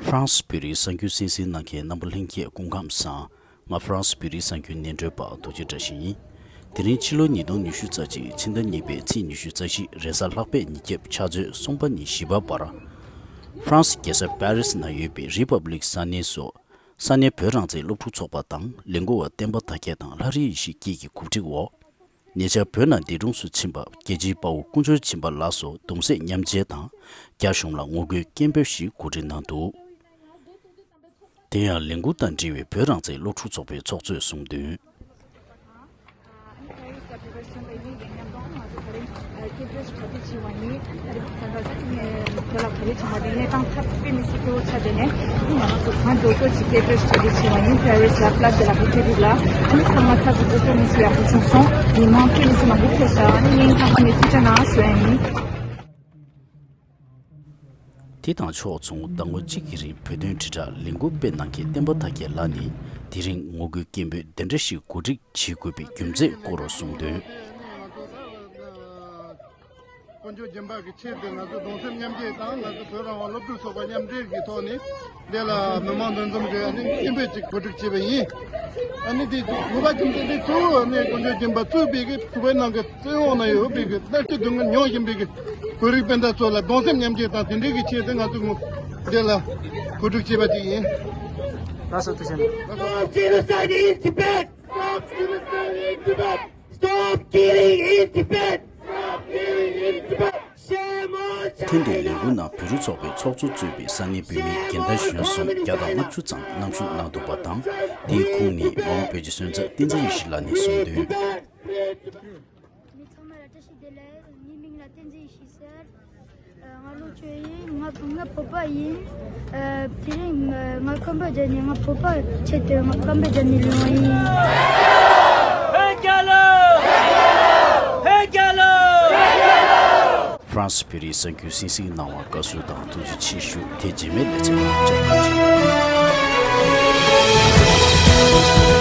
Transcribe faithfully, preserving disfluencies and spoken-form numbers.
ཧྥ་རན་སི་བོད་རིགས་གསར་འགྱུར་གསན་གཟིགས་གནང་མཁན་རྣམ་པ་ལྷན་རྒྱས་སྐུ་ཁམས་བཟང་། ང་ཧྥ་རན་སི་བོད་རིགས་གསར་འགྱུར་སྙན་སྒྲོན་པ་རྡོ་རྗེ་བཀྲ་ཤིས་ཡིན། དེ་རིང་ཕྱི་ལོ་ཉིས་སྟོང་ཉི་ཤུ་རྩ་གཅིག་ཕྱི་ཟླ་གཉིས་པའི་ཚེས་ཉི་ཤུ་རྩ་བཞི་རེས་གཟའ་ལྷག་པའི་ཉིན་རྒྱབ་ཕྱག་ཚོད་གསུམ་པ་ནས་བཞི་པ་བར། ཧྥ་རན་སི་རྒྱལ་ས་པེ་རིས་ནང་ཡོད་པའི་རི་པབ་ལིག་ས་གནས་སུ། ས་གནས་བོད་རང་བཙན་སློབ་ཕྲུག་ཚོགས་པ་དང་ལས་འགུལ་བ་བསྟན་པ་དར་རྒྱས་དང་ལྷ་རི་ཡེ་ཤེས་སྐྱིད་ཀྱི་གོ་སྒྲིག་འོག་ཉེ་ཆར་བོད་ནང་འདས་གྲོངས་སུ་ཕྱིན་པ་རྒྱལ་གཅེས་དཔའ་བོ་དཀོན་མཆོག་སྦྱིན་པ་ལགས་སུ་གདུང་སེམས་མཉམ་སྐྱེད་དང་། རྒྱ་གཞུང་ལ་ངོ་རྒོལ་སྐད་འབོད་ཞིག་གོ་སྒྲིག་གནང་འདུག་དེ་ཡང་ལས་འགུལ་དང་འབྲེལ་བའི་བོད་རང་བཙན་སློབ་ཕྲུག་ཚོགས་པའི་ཚོགས་གཙོས་གསུངས་དོན། དེ་དང་ཕྱོགས་མཚུངས་ཟླ་ངོ་གཅིག་གི་རིང་བོད་དོན་དྲིལ་བསྒྲགས་ལས་འགུལ་སྤེལ་གནང་མཁན་བསྟན་པ་དར་རྒྱས་ལགས་ནས་དེ་རིང་ངོ་རྒོལ་སྐད་འབོད་འདི་འདྲ་ཞིག་གོ་སྒྲིག་བྱེད་དགོས་པའི་རྒྱུ་མཚན་སྐོར་གསུངས་དོན། དཀོན་མཆོག་སྦྱིན་པ་གི་ཆེད་དུ་ང་ཚོ་གདུང་སེམས་མཉམ་སྐྱེད་དང་ང་ཚོ་བོད་རང་དབང་སློབ་ཕྲུག་ཚོགས་པ་མཉམ་འབྲེལ་གྱི་ཐོག་ནས་འདི་ལ་མི་མང་འདུ་འཛོམས་ཀྱི་ཨ་ནི་སྐད་འབོད་ཅིག་གོ་སྒྲིག་བྱས་པ་ཡིན། ཨ་ནི་དེ་དགོས་པ་ཅིག་འདི་འདི་གཙོ་བོ་ཨ་ནི་དཀོན་མཆོག་སྦྱིན་པ་གཙོས་པའི་གི་བོད་ནང་གི་བཙན་འོག་ན་ཡོད་པའི་གི་མནར་གཅོད་སྡུག་བསྔལ་མྱོང་བཞིན་པའི་གི་བོད་རིགས་སྤུན་ཟླ་ཚོ་ལ་གདུང་སེམས་མཉམ་སྐྱེད་དང་དེ་འདྲའི་གི་ཆེད་དུ་ང་ཚོ་ངོ་འདི་ལ་གོ་སྒྲིག་བྱས་པ་ཅིག་ཡིན། ལགས་སོ་ཐུགས་རྗེ་ཆེ། Stop genocide in Tibet! Stop genocide in Tibet! Stop killing in Tibet! Stop killing in Tibet! Shame on China! ཐེངས་འདིའི་ལས་འགུལ་ནང་བོད་རིགས་ཚོགས་པའི་ཚོགས་གཙོ་གཙོས་པའི་ས་གནས་བོད་མི་རྒན་དར་གཞོན་གསུམ་བརྒྱ་དང་ལྔ་བཅུ་ཙམ་མཉམ་ཞུགས་གནང་འདུག་པ་དང་། དེའི་ཁོངས་ནས་མ་འོངས་བོད་ཀྱི་སོན་རྩ་བསྟན་འཛིན་ཡེ་ཤེས་ལགས་ནས་གསུངས་དོན། མི་ཚང་མ་ལ་བཀྲ་ཤིས་བདེ་ལེགས། ངའི་མིང་ལ་བསྟན་འཛིན་ཡེ་ཤེས་ཟེར། ང་ལོ་བཅུ་ཡིན། ང་ང་བོད་པ་ཡིན། དེ་རིང་ང་ཀམ་བོ་ཇ་ནས་ང་བོད་པ་ཆེད་དུ་ང་ཀམ་བོ་ཇ་ནས་ལུས་པ་ཡིན། བོད་རྒྱལ་ལོ། བོད་རྒྱལ་ལོ། ཧྥ་རན་སི་བོད་རིགས་གསར་འགྱུར་གསན་གཟིགས་གནང་བར་དགའ་བསུ་དང་ཐུགས་རྗེ་ཆེ་ཞུ། དེ་རྗེས་མའི་ལེ་ཚན་ནང་བཅར་གནང་ཞིག